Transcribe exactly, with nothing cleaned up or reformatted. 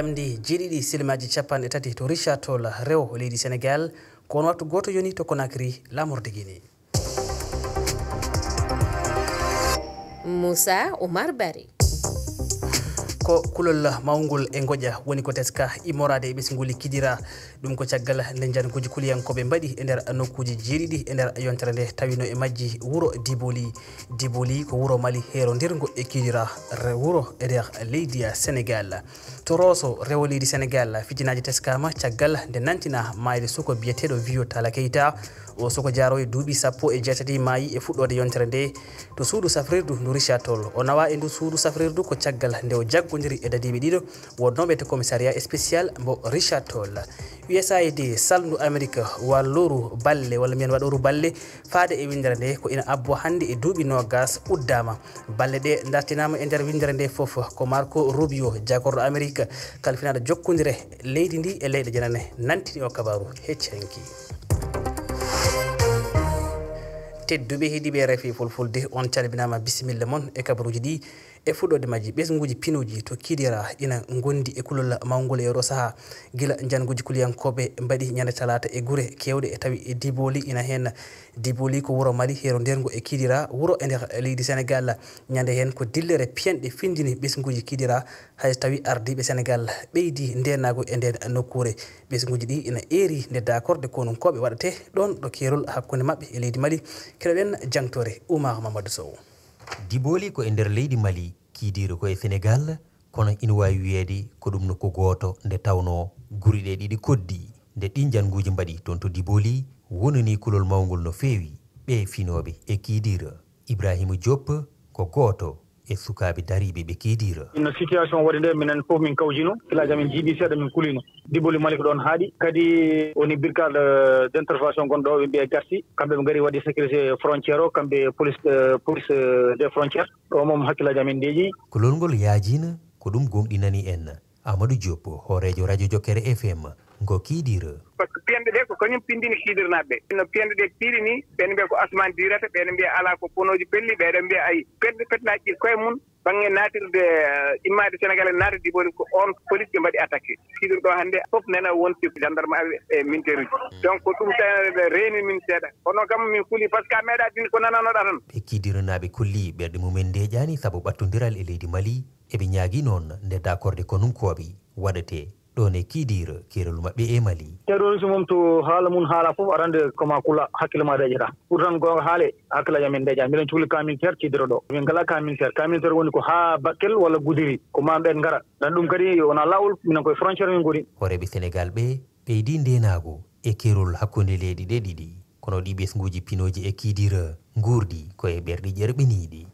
Samedi jeeɗiɗi silimaaji capanɗe tati to Richard Toll, rewo leydi Senegal, ko on wattu gooto yoni to Conakry, laamorde Guinée. Moussa Oumar Barry. Ko kulol mawngol e ngoƴa woni ko teska immoraade e ɓesnguuli Kidira. Ɗum ko caggal nde njannguuji kuliyankooɓe mbaɗi e nder nokkuuji jeeɗiɗi e nder yontere nde, tawino e majji wuro Diboli. Diboli ko wuro Mali heerondirngo e Kidira, re-, wuro e nder leydi Senegal. To Rosso, rewo leydi Senegal, fitinaaji teskaama caggal nde nantina maayde suko biyeteeɗo Vieux Talla Keita. O suko jaaroyi duuɓi sappo e jeetati maayi e fuɗɗoode yontere nde to suudu safrirdu ndu Richard Toll. O nawa e ndu suudu safrirdu ko caggal nde o jaggodiri e dadiiɓe ɗiɗo wonnooɓe to commissariat spécial mbo Richard Toll. U S A I D, salndu Amerik wallooru balle, walla mbiyen waɗooru balle, faade e winndere nde ko ina abbo hannde e duuɓi noogas uddaama. Balle ɗe dartinaama e nder winndere nde fof ko Marco Rubio, jagorɗo Amerik, kalfinaaɗo jokkondire leydi ndi e leyɗe janane, nantini o kabaaru hecci hanki. Tedduɓe heɗiiɓe R F I Fulfulde, on calminaama, bisimilla mon e kabaruuji ɗi. E fuɗɗoode majji, ɓesnguuji pinooji to Kidira ina ngondi e kulol mawngol e oɗo sahaa. Gila njannguuji kuliyankooɓe mbaɗi ñande talaata e gure keewɗe, e tawi e Diboli ina heen. Diboli ko wuro Mali heerondirngo e Kidira, wuro e nder leydi Senegal. Ñande heen ko dillere piyanɗe findini ɓesnguuji Kidira, hay so tawi ardiiɓe Senegal ɓeydi ndeenaagu e ndeen nokkuure. Ɓesnguuji ɗi ina eeri nde daakorde konunkooɓe waɗate ɗoon ɗo keerol hakkunde maɓɓe e leydi Mali. Keɗoɗen jangtoore Oumar Mamadou Sow. Diboli ko e nder leydi Mali, Kidira ko e Senegal, kono ina waawi wiyeede ko ɗum nokku gooto nde tawnoo guri ɗe ɗiɗi koɗdi. Nde ɗiin njannguuji mbaɗi toon to Diboli, wonanii kulol mawngol no feewi ɓee finooɓe e Kidira. Ibrahima Diop ko gooto e sukaaɓe dariiɓe ɓe Kidira. No situation waɗi nde, minen fof min kawjino, hakkillaji amen jiiɓi seeɗa, min kulino. Diboli Mali ko ɗoon haaɗi. Kadi woni brigade, euh, d'intervention gonɗo ɗo, ɓe mbiya Garsi. Kamɓe ɓe ngari waɗi sécurité frontière o, kamɓe police, euh, police, euh, des frontières. Ɗo moom hakkillaji amen ndeeƴi. Kulol ngol yaajiino, ko ɗum gomɗinani en Amadou Diop, hooreejo radio Jokkere F M ngo Kidira. Par ce que piyanɗe ɗe ko kañum pindini Kidirnaaɓe ɓe. No piyanɗe ɗe piiri ni, ɓe no mbiya ko asmaan diirata, ɓe no mbiya alaa ko ponooji pelli, ɓe no mbiya ayi. Piyanɗe petnaaji ɗi koye mum, bannge naatirde, eh, immaade Senegal e naata Diboli, ko on police ɓe mbaɗi attaqué. Kidir ɗo hannde fof nena wonti gendarme aɓe e militaire uji. Donc ko ɗum tan ɓe reeni min seeɗa. Kono kam min kuli par ce que a meeɗa din ko nananoɗa tan. Ɓe Kidirnaaɓe kolli ɓerɗe mumen ndeeƴaani sabu ɓattondiral e leydi Mali. Eɓe ñaagii noon nde daakorde konunkooɓe waɗetee ɗoon e Kidira, keerol maɓɓe e Mali. Terrorisme mum to haala mum haala fof arande ko ma kula hakkille ma deƴata. Pour tan goonga haale, hakkillaji amen deƴa. Mbiɗen cuhli kaminteer Kidira ɗo. Min ngala kaminteer. Kaminteer woni ko haa Bakkel walla Gudiri. Ko ma ɓeen ngara. Dan ɗum kadi wona laawol, minen koye frontière min ngoni. Hooreeɓe Senegal ɓe ɓeydi ndeenaagu e keerol hakkunde leyɗe ɗe ɗiɗi. Kono ɗi ɓesnguuji pinooji e Kidira nguurdi ko e ɓerɗe ƴerɓiniiɗe.